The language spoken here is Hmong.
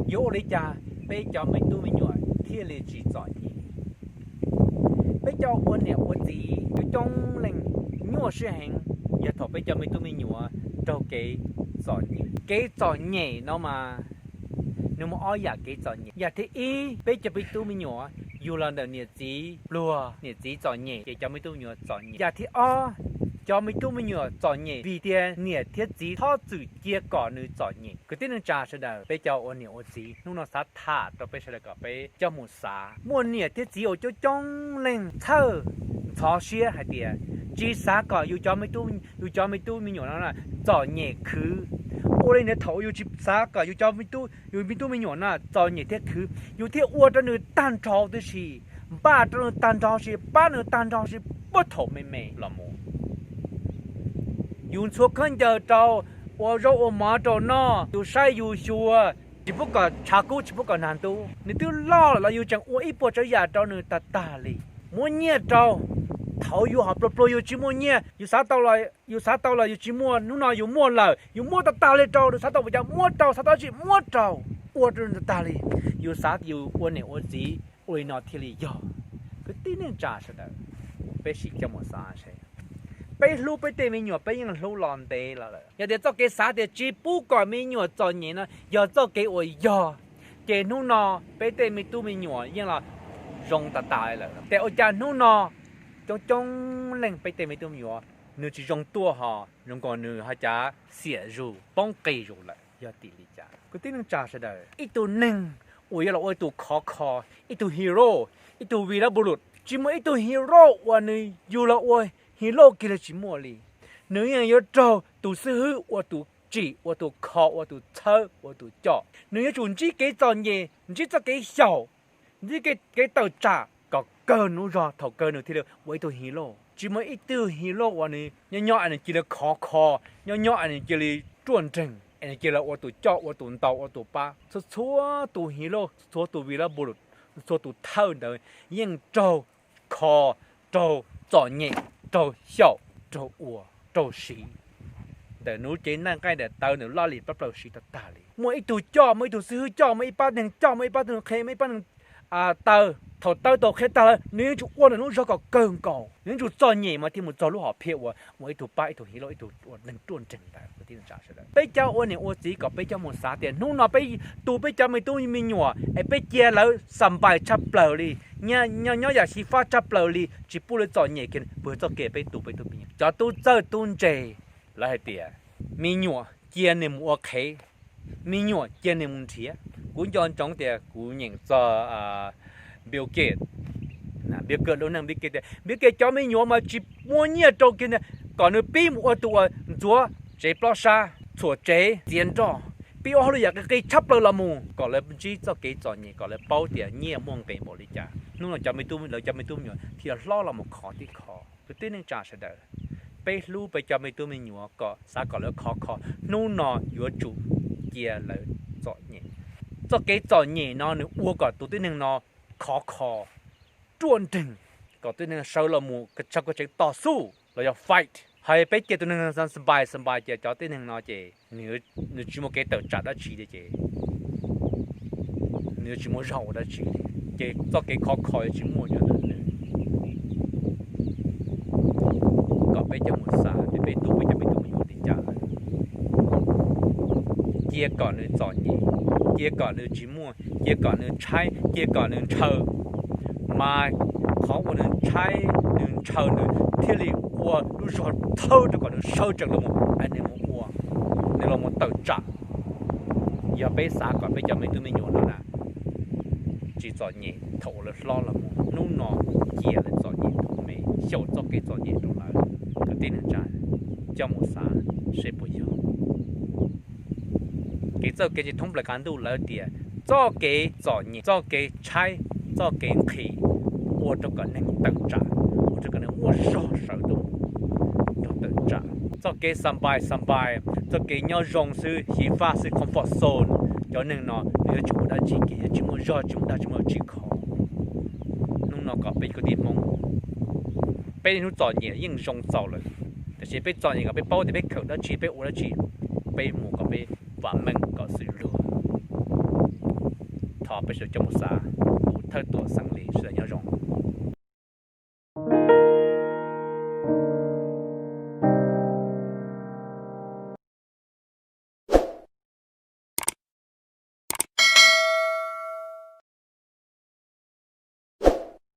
Yuav ua li cas peb cov me tub me nyuam thiaj li tsis txom nyem? Peb cov ua niam ua txiv coob coob leej nyuaj siab heev yog thaum peb cov me tub me nyuam raug kev txom nyem. Kev txom nyem no mas nws muaj ob yam kev txom nyem. Yam thib ib, peb cov me tub me nyuam yug los ntawm niam txiv pluag, niam txiv txom nyem ces cov me tub me nyuam txom nyem. Yam thib ob, cov me tub me nyuam txom nyem vim tias niam thiab txiv txhob txwm cia kom nws txom nyem. Kwv tij neej tsa sawv daws, peb cov ua niam ua txiv hnub no xav tham rau peb sawv daws kom peb coj mus xav. Muaj niam thiab txiv uas coob coob leej txhawj ntxhov siab hais tias tsis xav kom yus cov me tub, yus cov me tub me nyuam no txom nyem khwv. Ua li ntawd thaum yus tsis xav kom yus cov me tub, yus me tub me nyuam no txom nyem thiab khwv, yus thiaj ua rau nws tag nrho tib si, npaj rau nws tag nrho si, pab nws tag nrho si puag thaum me me los mus. Yus ntxhua khaub ncaws rau, ua zaub ua mov rau noj, yus saib yus xyuas, tsis pub kom tshav kub tsis pub kom nag ntub. Nws twb loj lawm los yus tseem ua ib puas tsav yam rau nws tag tag li. Muab nyiaj rau, thaum yus ho pluag pluag yus tsis muaj nyiaj, yus xav tau los yus xav tau los yus tsis muaj, hnub no yus muaj lawm yus muab tag tag li rau, nws xav tau puas cas muab rau, xav tau dab tsi muab rau, ua rau nws tag tag li. Yus xav yus ua niam ua txiv ua li no thiaj li yog. Kwv tij neej tsa sawv daws, peb sim coj mus xav seb, peb hlub peb tej me nyuam peb yeej hlub los ntev los lawm. Yog tias txoj kev xav tias tsis pub kom me nyuam txom nyem no yog txoj kev uas yog, ces hnub no peb tej me tub me nyuam yeej los zoo tas tas lawm. Ces ua cas hnub no coob coob leej peb tej me tub me nyuam nws tsis zoo tuaj ho zoo nkaus nws ho cav xiam zus poob qis zus lawm yog tim li cas? Kwv tij neej tsa sawv daws, ib tug neeg uas yuav los ua ib tug khov kho, ib tug hero, ib tug vi lab bu lus, tsis muaj ib tug hero uas nws yug los ua hero kiag li tsis muaj li. Nws yeej yuav raug tus xib hwb ua tus tsim, ua tus kho, ua tus txhawb, ua tus coj. Nws yuav tsum ntsib kev txom nyem, ntsib txoj kev xyaum, ntsib kev tawm tsam kom kawg nws lub zog thaum kawg nws thiaj li ua ib tug hero. Tsis muaj ib tug hero uas nws nyob nyob es nws cia li khov kho, nyob nyob es nws cia li ruaj nreeg es nws cia li ua tus coj, ua tus ntaus, ua tus pab. Txhua txhua tus hero, txhua tus vi lab bu lus, txhua tus thawj ntawd yeej raug kho, raug txom nyem, raug xyaum, raug ua, raug siv ntawm nws cev nqaij nqaij daim tawv ntawm laj lim plab plaws siv tag tag li. Muaj ib tug coj, muaj ib tug xib hwb coj, muaj ib pab neeg coj, muaj ib pab neeg qhia, muaj ib pab neeg taw. Thaum taw tau qhia tag lawm nws yuav tsum ua ntawm lub zog kom kawg nkaus, nws yuav tsum txom nyem mas thiaj mus txog lub hom phiaj uas ua ib tug pab, ib tug hero, ib tug ua neeg ruaj nreeg ntawd. Peb cov ua niam ua txiv kom peb coj mus xav tias hnub no peb tu peb cov me tub me nyuam es peb cia lawv xa npais tshaj plaws li, nyob nyob yam xyiv fab tshaj plaws li, tsis pub lawv txom nyem kiag, puas yog txoj kev peb tu peb tub me nyuam? Cov tub txawj tub ntse lawv hais tias me nyuam cia nws mus ua qhev, me nyuam cia nws mus nrhiav. Kuv nco ntsoov tias kuv nyeem txog Bill Gates, Bill Gates lub neej, Bill Gates tias Bill Gates cov me nyuam mas tsis muaj nyiaj rau kiag, kom nws pib mus ua tus uas ntxuav tsev plob sab, txhuam tsev, txiav nroj, pib ua hauj lwm yam qis qis tshaj plaws los mus kom lawv ntsib txoj kev txom nyem, kom lawv paub tias nyiaj muaj nqis npaum li cas. Hnub no cov me tub, lawv cov me tub me nyuam thiaj hlob los mus khov tib qho. Kwv tij neej tsa sawv daws, peb hlub peb cov me tub me nyuam kom xav kom lawv khov kho, hnub no yuav tsum cia lawv txom nyem. Txoj kev txom nyem no nws ua kom tus tib neeg no khov kho, ruaj nreeg, kom tib neeg sawv los mus sawv kev tsev tos xuj los yog fight. Hos peb cia tus neeg xa npais xa npais ces cov tib neeg no ces nws tsis muaj kev tawm tsam dab tsi li ces nws yuav tsis muaj zog ua dab tsi li, ces txoj kev khov kho yuav tsis muaj nyob ntawm nws. Kom peb coj mus xav tias peb tu peb cov me tub me nyuam li cas lawm. Cia kom nws txom nyem, cia kom nws tsis muaj, cia kom nws tshaib, cia kom nws ntshaw, mas qhov uas nws tshaib nws ntshaw nws thiaj li ua lub zog thawb rau kom nws sawv tsees los mus, nws mus ua, nws los mus tawm tsam. Yog peb xav kom peb cov me tub me nyuam no na tsis txom nyem thaum uas lawv hlob los mus, hnub no cia lawv txom nyem tus me, xyaum txoj kev txom nyem rau lawv. Kwv tij neej tsa, coj mus xav seb puas yog. Kev txawj kev ntse thoob plaws qab ntuj lawv tias txoj kev txom nyem, txoj kev tshaib, txoj kev nqhis ua rau kom neeg tawm tsam, ua rau kom neeg muaj zog sawv tuaj nrog tawm tsam. Txoj kev xa npais xa npais, txoj kev nyob zoo xwb, xyiv faj xwb, comfort zone, cov neeg no nws yuav tsis ua dab tsi kiag, yuav tsis muaj zog, tsis muaj dag, tsis muaj dab tsi kho. Hnub no kom peb kwv tij Hmoob, peb niaj hnub txom nyem yeej zoo txaus lawm, tiam sis peb txom nyem kom peb paub tias peb khaws dab tsi, peb ua dab tsi, peb mus kom peb vam meej kom xwm luag. Peb sawv daws coj mus xav. Kuv Thawj Tuam Xeem Lis, sawv daws nyob zoo.